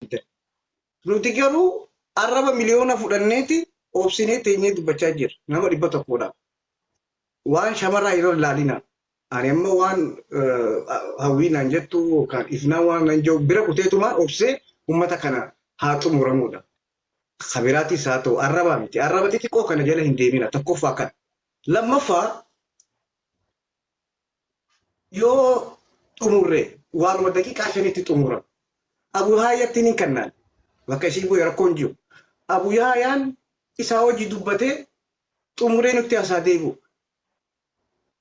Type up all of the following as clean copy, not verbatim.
diddan. Nuti garuu arraba miliyoona fudhanneeti obsinee teenyee dubbachaa jirra. Nama 100dhaaf. Waan shamarraa yeroo ilaalina. Ani amma waan hawwii naan jettu yookaan ifnaa waan naan jedhu bira kuteetumaan obsee uummata kana haa xumuramuudha. Kabiraatis haa ta'u arrabaa miti. Arraba xixiqqoo kana jala hin deemina tokkoffaa kana. Lammaffaa yoo xumurre waanuma daqiiqaa shanitti xumurama. Abu Haayatti ni kennaan. Bakka ishii bu'e rakkoon jiru. Abu Yaayaan isaa hojii dubbatee xumuree nutti hasaa deebi'u.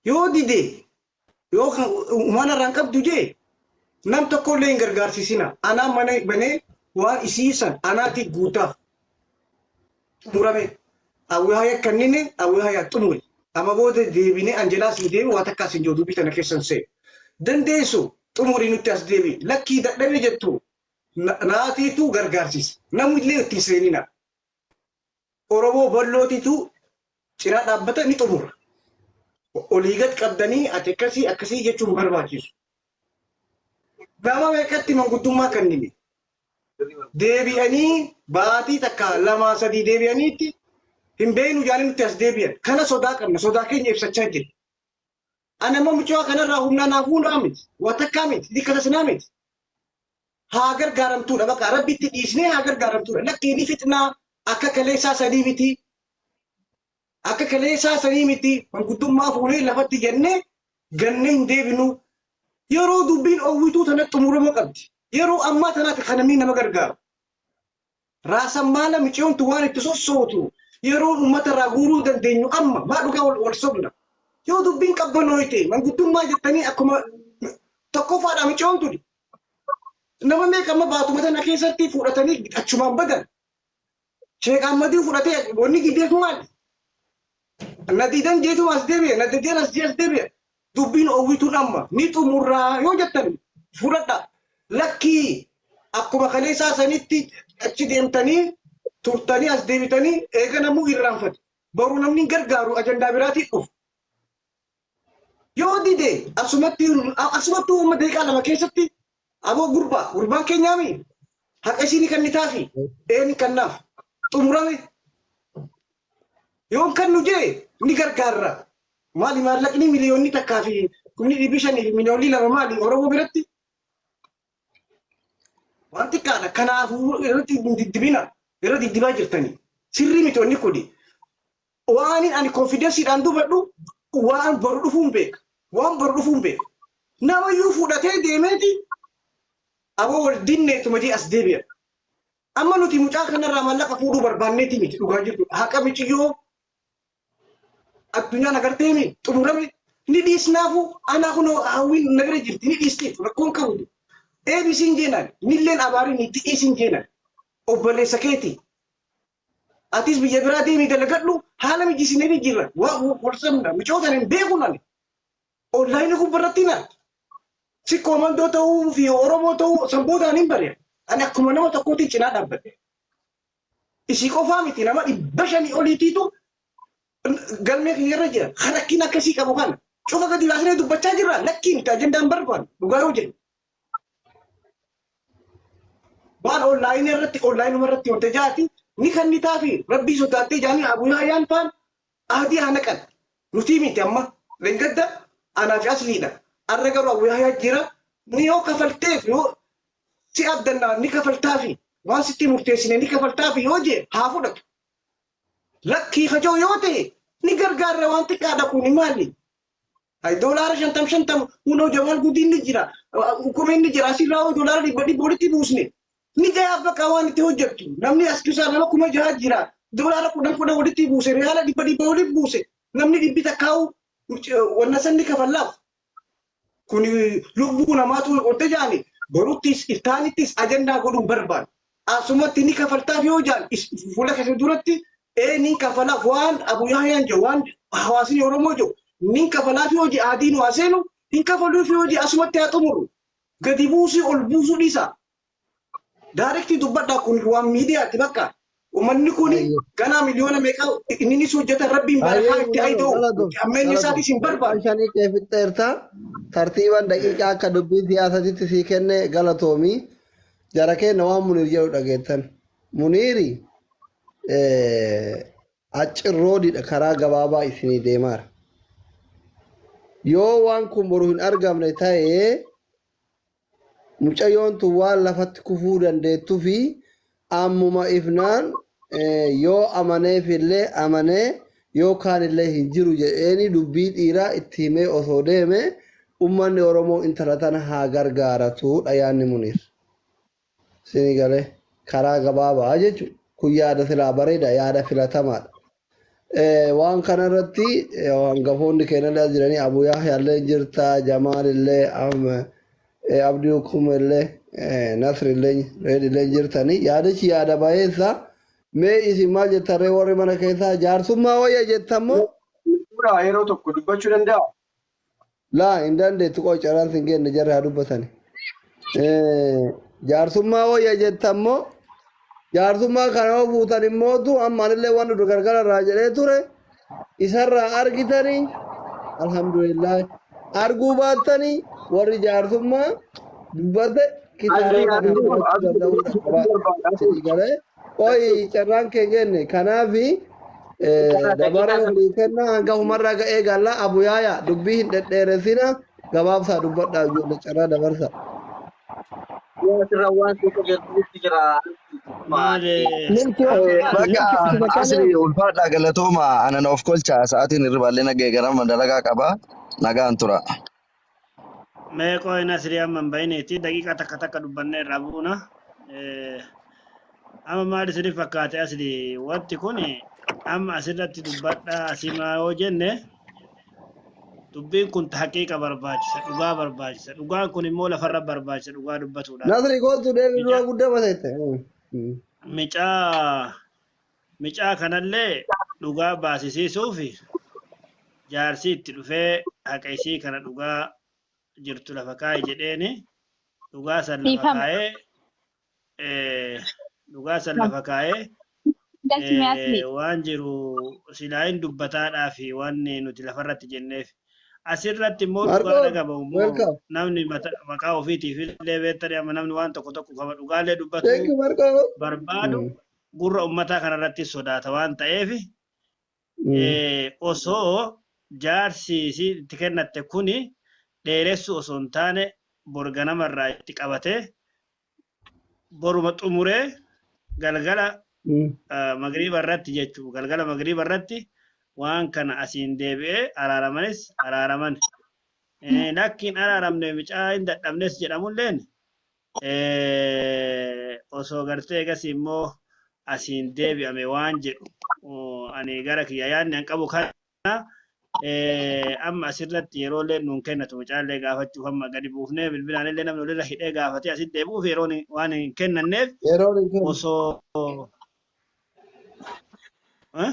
Yoo dide yoo humana irraan qabdu jee nam tokko illee hin gargaarsisina. Anaa mana banee waan isii san anaati guutaaf xumurame. Abu Yaaya kannine Abu Yaaya xumuri. Amma booda deebinee Anjelaas hin deebi waa takkaas hin jiru dubbii tana keessan seenu. Dandeessu xumuri nutti as deebi. Lakkii dadhabe jettu naatiitu gargaarsisa. Namni illee itti hin seenina. Oromoo bal'ootitu cinaa dhaabbata ni xumura. Olii gad qabdanii ati akkasii akkasii jechuun barbaachisu. Nama meeqatti manguddummaa kennine. Deebi'anii baatii takka lamaa sadii deebi'aniitti hin beeknu jaanii nutti as deebi'an. Kana sodaa qabna. Sodaa keenya ibsachaa jirra. Ani amma mucaa kanarraa humnaa naaf fuudhaa miti. Waa takkaa miti. Dikkatasnaa miti. Haa gargaaramtuudha bakka rabbitti dhiisnee haa gargaaramtuudha. Lakkii ni fixnaa akka kaleessaa sanii miti. Akka kaleessaa sanii miti. Manguddummaa fuunee lafatti jennee gannee hin deebinu. Yeroo dubbiin oowwituu tana xumuramuu qabdi. Yeroo ammaa tanaatti kan namni nama gargaaru. Raasan maala miciyoontu waan itti sossootu yeroon uummata irraa guuruu dandeenyu amma maa dhugaa wal, wal sobna. Yoo dubbiin qabbanooyte manguddummaa jettanii akkuma tokkoffaadha miciyoon tuni. Nama meeqa amma baatuma tana keessatti fudhatanii achumaan badan. Sheek Ahmadii fudhatee wanni dideef maali? Na didan jeetuma as deebi'e, na dideen as as deebi'e. Dubbiin oowwituun amma ni xumurraa yoo jettan fudhadha. Lakkii akkuma kaleessaa sanitti achi deemtanii turtanii as deebitanii eega namuu irraanfate. Boru namni hin gargaaru ajandaa biraatiin dhufu. Yoo dide asumatti asumattuu amma daqiiqaa 2 keessatti aboo gurbaa gurbaan keenyaami haqa isii ni kennitaafi ee ni kennaaf xumurame. Yoon kennu jee ni gargaarra. Maali maallaqni miliyoonni takkaa fi kumni dhibbi shanii fi miliyoonni 2 maali Oromoo biratti? Waan xiqqaadha. Kanaafuu irratti hin diddibina. Irra diddibaa jirtanii. Sirrii miti wanni kuni. Waanin ani konfidensiidhaan dubbadhu waan boru dhufuun beeka. Waan boru dhufuun beeka. Namayyuu fudhatee deemeeti aboo wal dinneetuma jee as deebi'a. Amma nuti mucaa kanarraa maallaqa fuudhuu barbaanneeti miti dhugaa jirtu. Haqa miciyyoo addunyaan agarteemi xumurame ni dhiisnaafu anaa kunoo hawwiin na bira jirti ni dhiistiif rakkoon qabu. Eebisiin jeenaan nilleen abaariin itti dhiisin jeenaan obboleessa keeti. Atis biyya biraa deemii dalagadhu haala mijisinee ni jirra. Waa wal sabna micootan hin beeku nani. Onlaayinii gubbarratti hin arge. Si koomandoo ta'uu fi Oromoo ta'uu san boodaan hin bare. Ani akkuma nama tokkootiin cinaa dhaabbadhe. Isii qofaa miti nama 500 oliitiitu galmee kiyya irra jira. Kan rakkina akkasii qabu kana. Cufa gadi baasnee dubbachaa jirra. Lakkii miti ajandaan barbaannu dhugaa yoo jennu. Waan onlaayinii irratti onlaayinuma irratti wanta jaati ni kennitaafi rabbii sodaattee jaanii Abu Yaayyaan faan ahdii haa naqan. Nutii miti amma leengadda anaa fi asliidha. Arra garuu Abu Yaayyaa jira ni yoo kafalteef yoo si abdannaa ni kafaltaafi waan sitti murteessine ni kafaltaafi yoo jee haa fudhatu. Lakkii kajoo yoo ta'e ni gargaarra waan xiqqaadha kuni maali? Ay doolaara shantam shantam kunoo Jamaal Gudiin ni jira. Kumeen ni jira. Asirraa hoo doolaara dhibba dhibba walitti buusne. Ni gayaaf bakka waan itti hojjettu. Namni as keessaa nama 6000 jira. Doolaara 10 10 walitti buuse. Riyaala dhibba dhibba walitti buuse. Namni dhibbi takkaa'u wanna san ni kafallaaf. Kun lubbuu namaatu wanta jaani boruttis iftaanittis ajandaa godhuun barbaadu. Asumatti ni kafaltaaf yoo jaan fuula keessa duratti ee nin kafalaaf waan Abu Yahyaan jedhu waan hawaasni Oromoo jedhu nin kafalaaf yoo jedhe adiin waa seenu hin kafaluuf yoo jedhe asumatti haa xumuru. Gadi buusii ol buusuu dhiisa. Daarektii dubbadhaa kun waan miidiyaatti bakka. Uummanni kun ganaa miliyoona meeqa inninis hojjeta rabbiin barakaa itti ayidoo ammeenni isaatis hin barbaadu. Shanii kee fixxeerta. Tartiibaan daqiiqaa akka dubbii siyaasatitti sii kenne galatoomii. Jara keenya waan Muniir jedhu dhageettan. Muniiri accirroodidha karaa gabaabaa isinii deemaara. Yoo waan kun boru hin argamne ta'e mucayyoon tun waan lafatti kufuu dandeettufi ammuma ifnaan yoo amaneefillee amanee yoo kaanillee hin jiru jedheeni dubbii dhiiraa itti himee osoo deeme ummanni Oromoo intala tana haa gargaaratuudha yaanni Muniir. Sini galee karaa gabaabaa jechuudha. Kun yaada silaa bareeda yaada filatamaadha. Waan kana irratti hangafoonni keenyallee as jiranii Abu Yahya illee jirta, Jamaal illee, Abdii Hukum illee, Nasri illee, Reed illee jirtanii. Yaadichi yaada bayeessa. Mee isin maal jettan ree warri mana keessaa jaarsummaa wayya jettan moo? Suuraa yeroo tokko dubbachuu danda'a? Laa hin dandeettu qoy carraan sin kenne jarri haa dubbatani. Jaarsummaa wayya jettan moo? Jaarsummaa kana yoo fuutan immootu amma anillee waan nuti gargara irraa jedhee ture isarraa argitanii alhamdulillah arguu baattanii warri jaarsummaa dubbate kisaaraa kana fudhachuu danda'uudha qaba. Sidii galee qoy carraan kee kenne kanaafi dabaree walii kennaa hanga humarraa ga'ee galla abu yaaya dubbii hin dhedheeressina gabaabsaa dubbadhaa ijoollee carraa dabarsa. Asirra waan tokko jedhutti jira. Maali? Milki Bakka milki obsite kana asli ulfaadhaa galatooma anan of kolcha sa'aatiin hirribaallee nagee ganama dalagaa qaba nagaan tura. Mee qoy Nasrii amma hin bahiniiti daqiiqaa takka takka dubbannee irraa buuna. Amma maal isiniif fakkaate asli wanti kun amma asirratti dubbadhaa asimaa yoo jenne dubbiin kun haqiiqa barbaachisa dhugaa barbaachisa dhugaan kun immoo lafarra barbaachisa dhugaa dubbatuudhaaf. Nasri kootu deebi dura Micaa guddaa mateette. micaa micaa kanallee dhugaa baasisiisuuf jaarsi itti dhufee haqa isii kana dhugaa jirtu lafa kaa'i jedheeni dhugaa san lafa Dhiifama. kaa'ee dhugaa san lafa kaa'ee Galchime asli. waan jiru silaa hin dubbataadhaa fi waan nuti lafarratti jenneef. Asirratti immoo dhugaa Marqoos, dhagaba immoo welcome. namni maqaa ofiitiif illee beektanii amma namni waan tokko tokko qaba dhugaallee Thank dubbatuu you, Marqoos. barbaadu gurra ummataa kanarratti sodaata waan ta'eef osoo jaarsi isii itti kennatte kuni dheeressuu osoo hin taane bor ganamarraa itti qabatee boruma xumuree galgala magriiba irratti jechuudha. Galgala magriiba irratti waan kana asiin deebi'ee araaramanis araaraman. Lakkiin araaramne micaa hin dadhabnes jedhamulleen osoo gartee egasii immoo asiin deebi'ame waan jedhu ani gara kiyya yaadni an qabu kana. Amma asirratti yeroo illee nuun kennatu mucaallee gaafachuuf amma gadi buufnee bilbilaan illee namni walirra hidhee gaafatee asitti deebi'uuf yeroo waan hin kennanneef Yeroon hin kennu. osoo eh?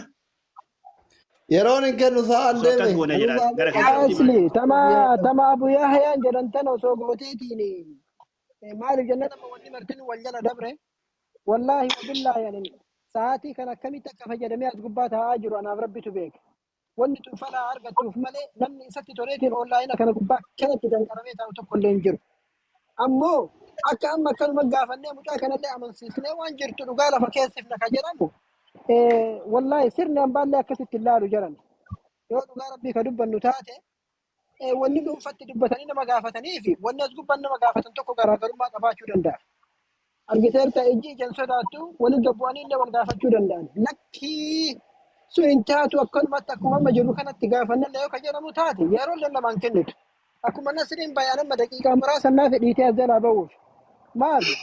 Yeroon hin kennu sa'aan Osoo akkas deeme. goone Anuu jedha sa'aan gara deeme. keessatti Asli malee. tama tama Abu Yahyaan jedhan tana osoo gooteetiin maaliif jennaan amma wanni martin wal jala dabre wallaahi wabillaahi ani sa'aatii kana akkamitti akka fayyadamee as gubbaa taa'aa jiru anaaf rabbitu beeka. Wanni tun falaa argattuuf malee namni isatti toleetiin onlaayina kana gubbaa akkanatti danqaramee taa'u tokko illee hin jiru. Ammoo akka amma akkanuma gaafannee mucaa kanallee amansiisnee waan jirtu dhugaa lafa keessifna ka jedhamu wallaahi sirni hambaallee akkasitti hin laalu jedhan. Yoo dhugaa rabbii ka dubbannu taate wanni dhuunfatti dubbatanii nama gaafatanii fi wanni as gubbaan nama gaafatan tokko garaagarummaa qabaachuu danda'a. Argiteerta ijji ijaan sodaattu waliin gabbu'anii illee wal gaafachuu danda'an. Lakkii sun hin taatu akkanumatti akkuma amma jiru kanatti gaafannallee yoo ka jedhamu taate yeroo illee namaan kennitu. Akkuma Nasriin bayaan amma daqiiqaa muraasa naa fedhiitee as jalaa ba'uuf. Maali?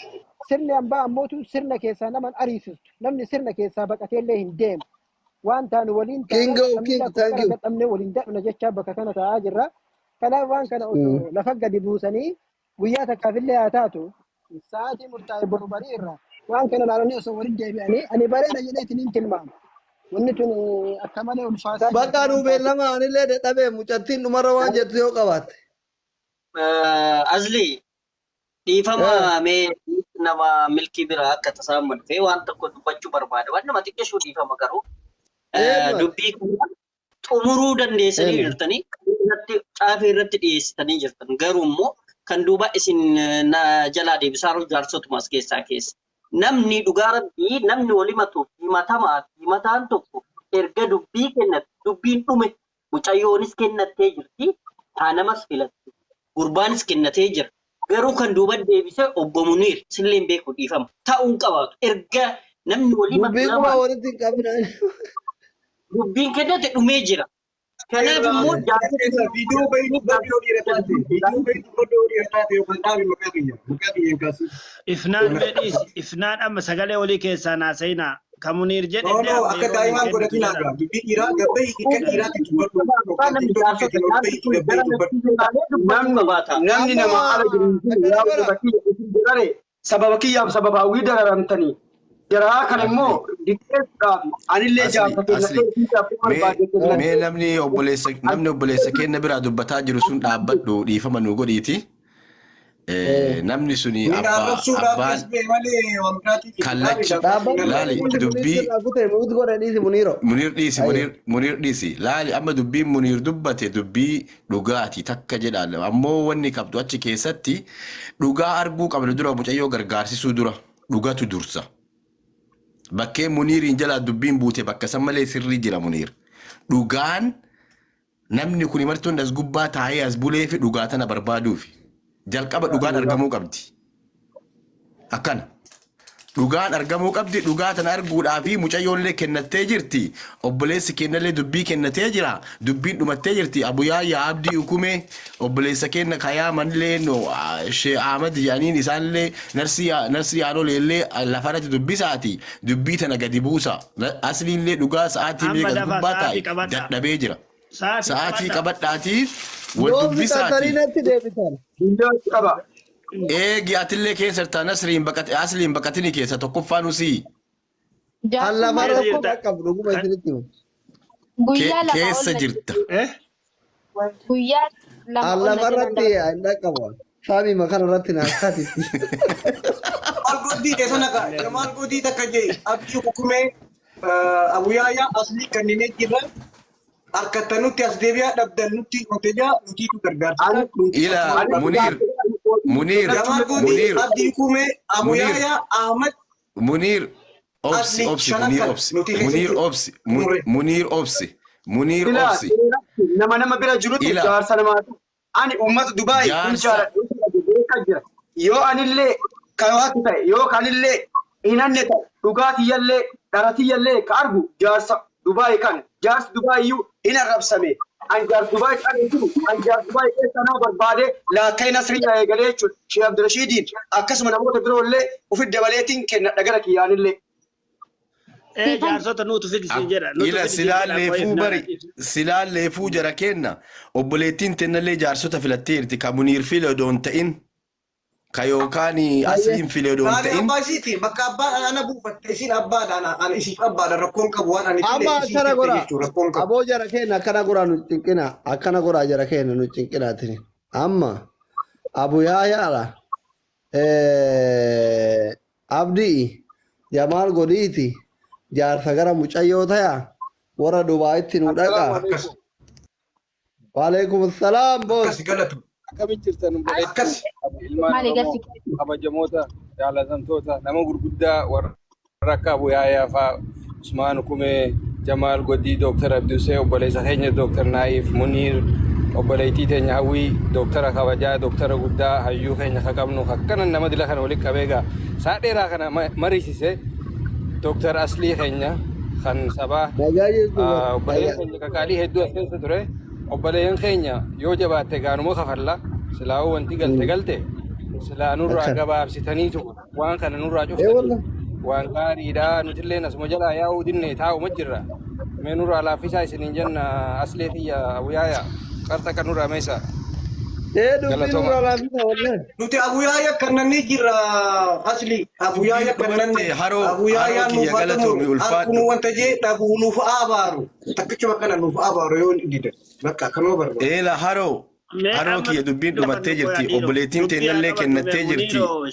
Sirni hambaa ammootu sirna keessaa naman ariisistu. Namni sirna keessaa baqatee illee hin deemu. Waan taanu waliin King taana of namni king, akkuma thank kana you. dadhabnee waliin dadhabna jechaa bakka kana taa'aa jirra. Kanaaf waan kana osoo lafa gadi buusanii guyyaa takkaaf illee haa taatu sa'aatii murtaa'e boru barii irraa waan kana ilaalanii osoo walitti deebi'anii ani bareeda jedheetiin hin tilmaama. Wanni tun akka malee ulfaataa jirti Bakka waan nuu taateef. beellama anillee dadhabee mucattiin dhumarra waan jettu yoo qabaatte. Azli dhiifama mee nama milkii bira akka tasaa amma dhufee waan tokko dubbachuu barbaada. Waan nama xiqqeessuu dhiifama garuu Eenyu ati? dubbii kana xumuruu dandeessanii Eenyu? jirtanii irratti caafii irratti dhiyeessitanii jirtan. Garuu immoo Kan duuba isin na jalaa deebisaaru jaarsotuma as keessaa keessa. Namni dhugaa rabbii namni wal himatuuf himatamaa fi himataan tokko erga dubbii kennate dubbiin dhume mucayyoonis kennattee jirti taa namas filatte gurbaanis kennatee jira. Garuu kan duuba deebise obbo Muniir sillee hin beeku dhiifama. Ta'uu hin qabaatu. Erga namni wal himatu Dubbii quba lamaan walitti hin qabina. dubbiin kennate dhumee jira. Kanaaf immoo Keessa viidiyoo bahii dubbadhu yoo dhiira taate viidiyoo bahii dubbadhu yoo dhiira taate yookaan dhaabi maqaa kiyya maqaa kiyya hin kaasin. Ifnaan mee dhiisi. Ifnaan amma sagalee olii keessaa naasayinaa. Ka Muniir jedhe No illee no amma akka yeroo hin daa'imaan kennitu godhatin jedha. hagaa dubbii dhiiraa gabbayi akka dhiiraatti dubbadhu yookaan namni TikTok jaarsota keetiin ol jaarsi bahii kun gabbayi gara dubbadhu. natti ilaalee dubbachuu Namni qabaata. namni Amma nama ala jiru hin jiru akkana yaa godha. obbo kiyya isin jedhare sababa kiyyaaf sababa hawwii dararamtanii jaraa kana Asli immoo diqqeessuudhaaf anillee asli jaarsa asli kennatee isin jaarsuu mee barbaade mee kennatee namni obboleessa namni obboleessa keenya biraa dubbataa jiru sun dhaabbadhu dhiifama nu godhiiti. Namni suni Ni abbaa arrabsuudhaaf abbaan as ba'e malee waan biraatiif dhaabi kallacha Dhaabbata laali Muniir dubbii sirraa kute muut godhe dhiisi Muniiro. Muniir dhiisi Aye. Muniir Muniir dhiisi laali amma dubbiin Muniir dubbate dubbii dhugaati takka jedha ammoo wanni qabdu achi keessatti dhugaa arguu qabna dura mucayyoo gargaarsisuu dura dhugatu dursa. Bakkee Muniiriin jalaa dubbiin buute bakka san malee sirrii jira Muniir. Dhugaan namni kun martuun as gubbaa taa'ee as bulee fi dhugaa tana barbaaduufi. Jalqaba dhugaan argamuu qabdi. Akkana. Dhugaan argamuu qabdi. Dhugaa tana arguudhaa fi mucayyoonillee kennattee jirti. Obboleessi kennallee dubbii kennatee jira. Dubbiin dhumattee jirti. Abuyaayyaa Abdii Hukumee obboleessa kenna Kayaamanillee no Shee Ahmad jedhaniin isaanillee narsii narsii Aanoleellee lafarratti dubbisaati. Dubbii tana gadi buusa. Asliillee dhugaa sa'aatii Amma meeqa as dafaa gubbaa sa'aatii taa'e qabadhaa. dadhabee jira. Sa'aatii Sa'aatii qabadhaa. qabadhaatii wal Yoom dubbisaatii. fixattanii natti deebitan. biyya qaba. Eegi atillee keessa jirta Nasriin baqate Asliin baqatini keessa tokkoffaa nusii An Jaarsummaa lafarra Keessa tokko jirta. quba qabu dhuguma Kan isinitti himu. guyyaa lama ol keessa na jirta. eh guyyaa lama An ol na jalaan lafarratti dabarse. hin dhaqqabu. Saamii makana irratti na akkaati. Maal godhii teessoo naqa Jamaal godhii takka jee abdii hukumee abuyaayaa aslii kanneen jirra harkattanutti as deebi'aa dhabdannutti hotejaa nutiitu gargaarsa Ani Ila ani Muniir Muniir Jamaal godhii Muniir abdii hukumee Muniir abuyaayaa Ahmad Muniir obsi asli obsi shanan Muniir kan obsi nuti Muniir keessatti obsi xumurre. Muniir obsi Muniir Ilaa obsi seeratti nama nama bira jirutu ila jaarsa namaatu. Ani uummata Dubaay kun jaarsa jaaladhu beekaa jira. Yoo anillee kawaatu ta'e yoo kanillee hin hanne ta'e dhugaatiyyallee dharatiyyallee ka argu jaarsa Dubaay kan jaarsi Dubaay iyyuu hin arrabsame. An jaarsa Dubaay kan hin jiru an jaarsa Dubaay keessa naa barbaade laakkai Nasriyaa eegalee jechuudha. Sheekh Abdirashiidiin akkasuma namoota biroollee ofitti dabaleetiin kennadha gara kiyyaanillee. Eh Siifan jaarsota nuutu fidi siin jedha. Nutu ila fidi siin jedha silaallee qoy fuu ifnaan bari silaallee fuu jara kenna obboleettiin tennallee jaarsota filattee jirti ka Muniir file odoon ta'in ka yookaan Ayyee. asliin file odoon Taane ta'in abbaa isiiti bakka abbaa ana buufatte isiin abbaadha ana ana isiif abbaadha rakkoon qabu waan ani file Amma isiin akkana filte godha. jechuun rakkoon qabu. Aboo jara keenya akkana godhaa nu cinqina. Akkana godhaa jara keenya nu cinqinaatini. Amma Abu Yaayaadha. Abdii Jamaal godhiiti jaarsa gara mucayyoo taya warra Dubaayitti nu Assalaamu dhaqa. Akkas alaikum. Waalaikum salaam boos. akkas galatu Akkamitti jirtan obboleettii akkas ilmaan maali Oromoo galchi kabajamoota jaalatamtoota nama gurguddaa warra akka Abu Yaayaa fa'aa Usmaan Kumee, Jamaal Godii, Dooktar Abdusee, obboleessa keenya Dooktar Naayif Muniir, obboleettii teenya Hawwii, Dooktara kabajaa, Dooktara guddaa, hayyuu keenya ka qabnu akkana nama dila kana walitti qabee gaa saa dheeraa kana mariisise Dooktar Aslii keenya kan sabaa Nagaa jirtu bar. obboleeyyan Nagaa. keenya qaqaalii hedduu as keessa ture. Obboleeyyan keenya yoo jabaatte gaanuma kafalla silaa'uu wanti galte galte silaa nurraa Akkana. gabaabsitaniitu waan kana nurraa Ee cuftanii wallah. waan gaariidha nutilleen asuma jalaa yaa'uu dinne taa'uma jirra mee nurraa laaffisaa isiniin jenna aslee tiyya abuyaayaa qarxa kan nurraa meessa Ee dubbii galatooma. nurraa laaffisa wallahi. Nuti abuyaayaa kannanni jirra asli abuyaayaa dubbiin kannanni dhumatte haroo haroo abuyaayaa kiyya nuuf haa galatoomi xumuru ulfaadhu. harkunu wanta jee dhabuu nuuf abaaru takkichuma kana nuuf abaaru yoo hin dide bakka akkanuma barbaadu. Eela haroo Mee haroo amma kiyya dubbiin lafa dhumattee nu qoyaa jirti dhiiroo. obboleettiin Dubbii haa teennallee qabattu mee kennattee jirti. Muniiroo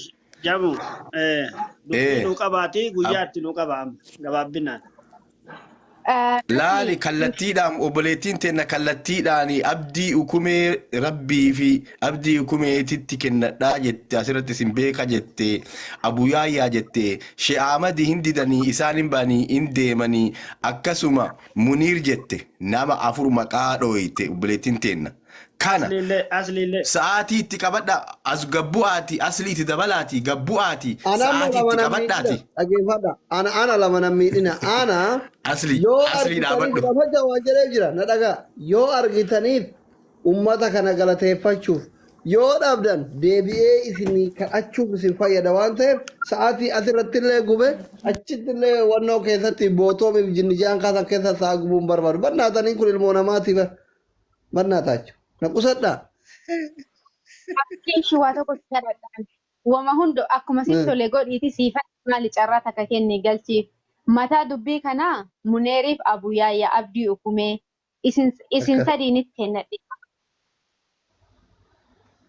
jamu. Dubbii Ee nuu qabaati ab guyyaatti nuu qaba amma gabaabbinaan. Laali Asli kallattiidhaan obboleettiin teenna kallattiidhaan abdii ukumee rabbii fi abdii ukumeetitti kennadhaa jette asirratti isin beeka jette abuyaayyaa jette she'aamadi hin didanii isaan hin ba'anii hin deemanii akkasuma muniir jette nama afur maqaa dhooyte obboleettiin teenna. Kana Asliillee asliillee. sa'aatii itti qabadha as gabbu'aati aslii itti dabalaati gabbu'aati Ana amma sa'aatii lama itti nan miidhina. qabadhaati. Dhaggeeffadha. Ana ana lama nan miidhina. Ana Asli yoo asli argitaniif dhaabadhu. lafa waan jedhee jira na dhagaa. Yoo argitaniif ummata kana galateeffachuuf yoo dhabdan deebi'ee isin kadhachuuf isin fayyada waan ta'eef sa'aatii asirratti illee gube achitti illee wannoo keessatti bootoomiif jinnijaan kaasan keessa sa'a gubuun barbaadu. Bannaataniin kun ilmoo namaatiif bannaataachu. Na qusadhaa. Abdiin ishii waa tokko si kadhadhaan. Wama hunda akkuma sitti tole godhiiti siifan maali carraa takka kenni galchiif. Mataa dubbii kanaa Muneeriif Abuyaayya Abdii Ukumee isin isin Akkas. sadiinitti kennadhe.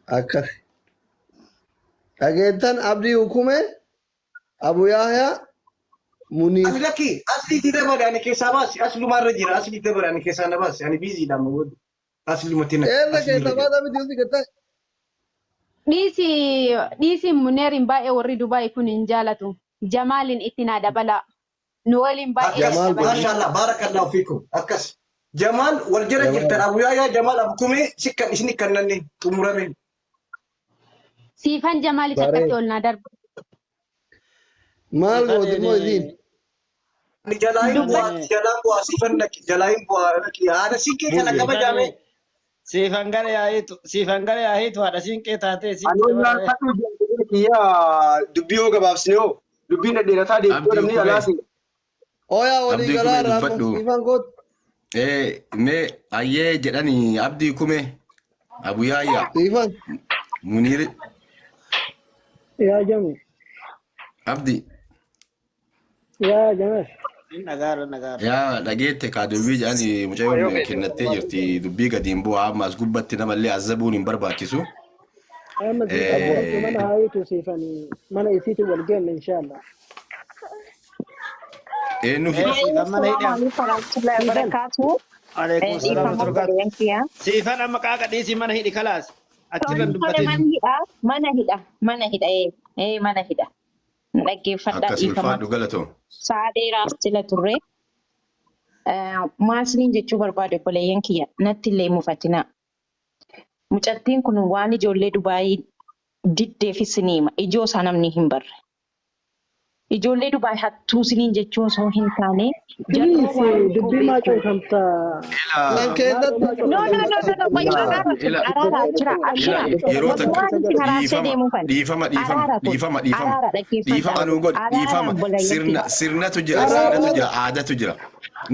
Akkas. Dhageettan Abdii Hukume, Abu Yahya, Muniir. Ani lakki asliitti dabale ani keessaa baasi aslumarra jira asliitti dabale ani keessaa na baasi ani biiziidha amma booda aslumatti na Eessa aslirra keessa jira. baata miti hundi gattaa? Dhiisi dhiisi Muneeriin baay'ee warri Dubaay kun hin jaalatu. Jamaaliin itti naa dabalaa. Nu waliin baay'ee Akkas Jamaal dadhabanii. godhi. maashaallah baarakallahu fiikum akkas Jamaal wal jala Jamaal. jirtan Abu Yahya Jamaal Abu Kumee sikkan isin kannanne xumurame. Siifan Jamaalis akkatti Bareeda. ol naa darbu. Maal Siifan gooti immoo isiin? Ani jalaa hin bu'aa Siifan jalaa bu'aa siifan naqi jalaa hin bu'aa naqi haadha siinqee kana Bu'e. kabajame. Siifan gara yaa'iitu siifan gara yaa'iitu haadha siinqee taatee Ani sitti ollaan dabalee. kadhuu jedhu kiyya dubbii yoo gabaabsine hoo dubbiin dhedheerataa deemtee Abdii namni Ukumee. alaa seena. Oyaa walii Abdii galaa Kumee irraa amma dubbadhu. siifan kootu. Mee ayyee jedhanii Abdii Kumee Abu Yaayyaa Siifan. Muniir Yaa jami. Abdii Yaa jamal. Hin dhagaarra dhagaarra. yaa dhageette kaa dubbii jedhanii mucayyoon kennattee jirti dubbii gadiin bu'aa amma as gubbatti namallee azabuun hin barbaachisu. Amma siifan kootu mana Eh, haayitu siifani mana isiitti wal geenna inshallah. Eenyu Ee hidhi? siifan mana Assalamu hidhi amma. alaikum warahmatullahi Siifan. wabarakatuh. Alaikum salaam Dhiifama wa obboleeyyan kiyya. Siifan amma qaaqa dhiisii mana hidhi kalaas. Achirra Tole hin tole dubbatin. mana hidha mana hidha mana hidha mana hidha. Dhaggeeffadhaa Akkas dhiifama. ulfaadhu galatoo. Sa'a dheeraaf sila turre. Maal isiniin jechuu barbaade obboleeyyan kiyya natti illee mufatinaa. Mucattiin kun waan ijoollee Dubaayii diddeef isinii hima. Ijoo isaa namni hin barre. Ijoollee Dubaay hattuu isiniin jechuu osoo hin taane jarroo Please waan koo dubbii maa beeku. cuukamta. San Ila keessatti Maaloo maa No, no, cuukamta. no, no, no, qoy ila araara kun ila araara abshira ila abshira. yeroo takka Waan isin araarsee dhiifama deemuufan. dhiifama dhiifama Araara kun dhiifama dhiifama araara dhiifama dhaggeeffadhaa. nuu godhi Araara dhiifama obboleeyyan sirna kiyya. sirnatu jira Irraa sirnatu baata. jira aadatu jira.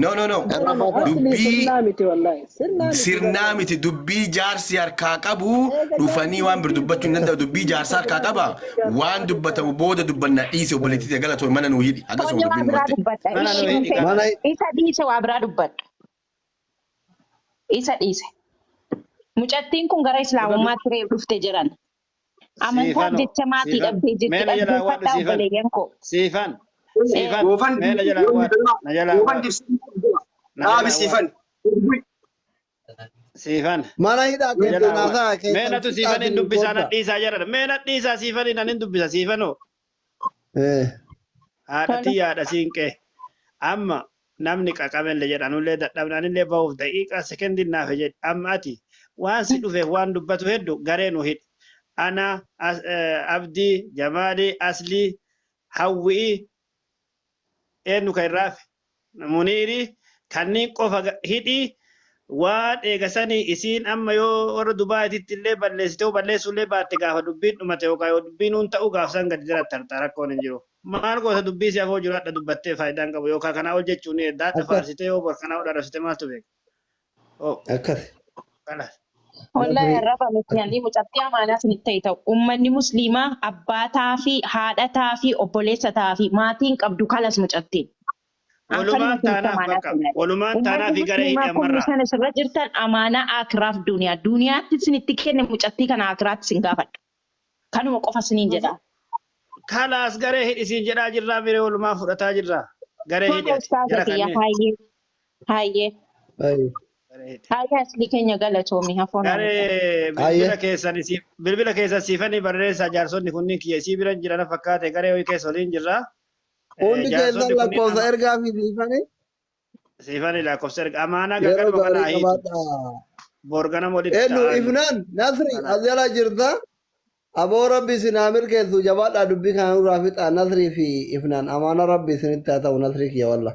No no no Irraa No, no, baata. asli dubbii sirnaa miti wallahi. Sirnaa miti sirnaa wallahi. miti dubbii jaarsi harkaa qabu Eega dhufanii jaarsi waan bir dubbii dubbachuu hin danda'u dubbii jaarsa harkaa qaba waan dubbatamu booda dubbanna dhiise obboleettii galatoo mana nuu hidhi akkasuma Tole waa dubbiin biraa dhumatte. dubbadha. Mana nuu Ishii hidhi hin kalaas. Mana fedhu. Isa dhiise waa biraa dubbadha. Isa dhiise. Mucattiin kun gara Duba islaamummaatti reef dhufte jedhan. Amantaaf Siifano jecha maatii siifan dhabdee jirti. meela jalaa waadhu Dhaggeeffadhaa siifan obboleeyyan koo. siifan Eh, siifan Goofan meela jalaa waadhu na jalaa goofan waadhu dibsii jira. na Dhaabi jalaa waadhu siifan. siifan mana hidhaa na keessan jalaa waadhu haasaa keessan meenatu siifan hin fixaatiin dubbisaa na koottaa. dhiisaa jedhan meena dhiisaa siifaniin an hin dubbisa siifanoo Eh. haadha Tole. tiyya haadha siinqee amma namni qaqamellee jedhanullee dadhabnanillee bahuuf daqiiqaa sekendiin naaf jedhi amma ati waan si dhufeef waan dubbatu heddu garee nu hidhi ana abdii jamaalii aslii hawwi'i eenyu kan irraa hafe muniiri kanneen qofa hidhii waan eegasanii isiin amma yoo warra Dubaayitti illee balleessite yoo balleessuu illee baatte gaafa dubbiin dhumate yookaan yoo dubbiin hun ta'u gaaf san gadi jalatti harta rakkoon hin jiru. Maal goota dubbii si afoo jiraadha dubbattee faayidaan qabu yookaan kanaa ol jechuun ni heddaadha Akkas. faarsitee yoo bor kanaa ol arrabsite maaltu beeka. Oh, Akkas. kalas. Wallahi Nabri. arraba miti ani mucattii amaanaa isinitti ta'e ta'u. Uummanni musliimaa abbaa taafii, haadha taafii, obboleessa taafii, maatiin qabdu kalas mucattiin. An kanuma Walumaan isinitti taanaaf amaanaa bakka kennadhe. walumaan Uummanni taanaaf garee hidhi musliimaa kumni ammarraa. sana sirra jirtan amaanaa akiraaf duniyaa. Duniyaatti isinitti kenne mucattii kana akiraatti isin gaafadha. Kanuma qofa isiniin jedha. Kalaas garee hidhi siin jedhaa jirraa miree walumaan fudhataa jirraa. Garee Tole hidhi ati ustaaza jara kiyya kanneen. hayyee. Hayyee. Ayi. Bareeda. Hayyee asli keenya galatoomi hafoon hafuudha. Garee Ayyee. bilbila keessan bilbila keessan siifanii barreessaa jaarsonni kunniin kiyya isii bira jiran fakkaate garee ho'i keessa waliin jirra. Hundi keessan Jaarsonni kunniin lakkoofsa ama ergaa fi siifanii siifanii lakkoofsa erga amaanaa yeroo galgaluma kana gaarii hiitu. qabaadha. Borganama walitti Eenyu ta'aa ifnaan Nasri kana. as jala jirta. Aboo rabbi isin haa milkeessu jabaadhaa dubbii kana nurraa fixaa Nasrii fi ifnaan amaana rabbi isinitti haa ta'u Nasrii kiyya walla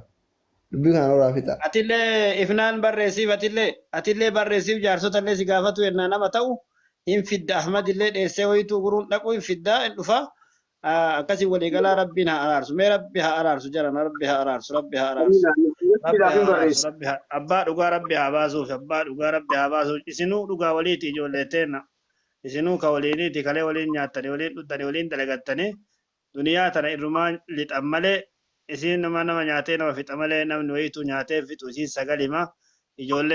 dubbii kana nurraa fixaa. Atillee ifnaan barreessiif atillee barreessiif jaarsota illee si gaafatu yennaa nama ta'u hin fidda Ahmad illee dheessee wayituu guruun dhaqu hin fidda hin dhufa. Akkasii waliigalaa rabbiin haa araarsu. Mee rabbi haa araarsu jaran rabbi haa araarsu rabbi haa araarsu. Rabbi Nafsiidhaaf haa hin araarsu barreessa. rabbi haa abbaa dhugaa rabbi haa baasuuf abbaa dhugaa rabbi haa baasuuf isinuu dhugaa waliiti ijoollee teenna isinuu ka waliiniiti kalee waliin nyaattanii waliin dhuddanii waliin dalagattanii duniyaa tana irrumaa lixan malee isiin nama nyaatee nama fixa malee namni wayituu nyaatee fixu isiin sagalima ijoollee.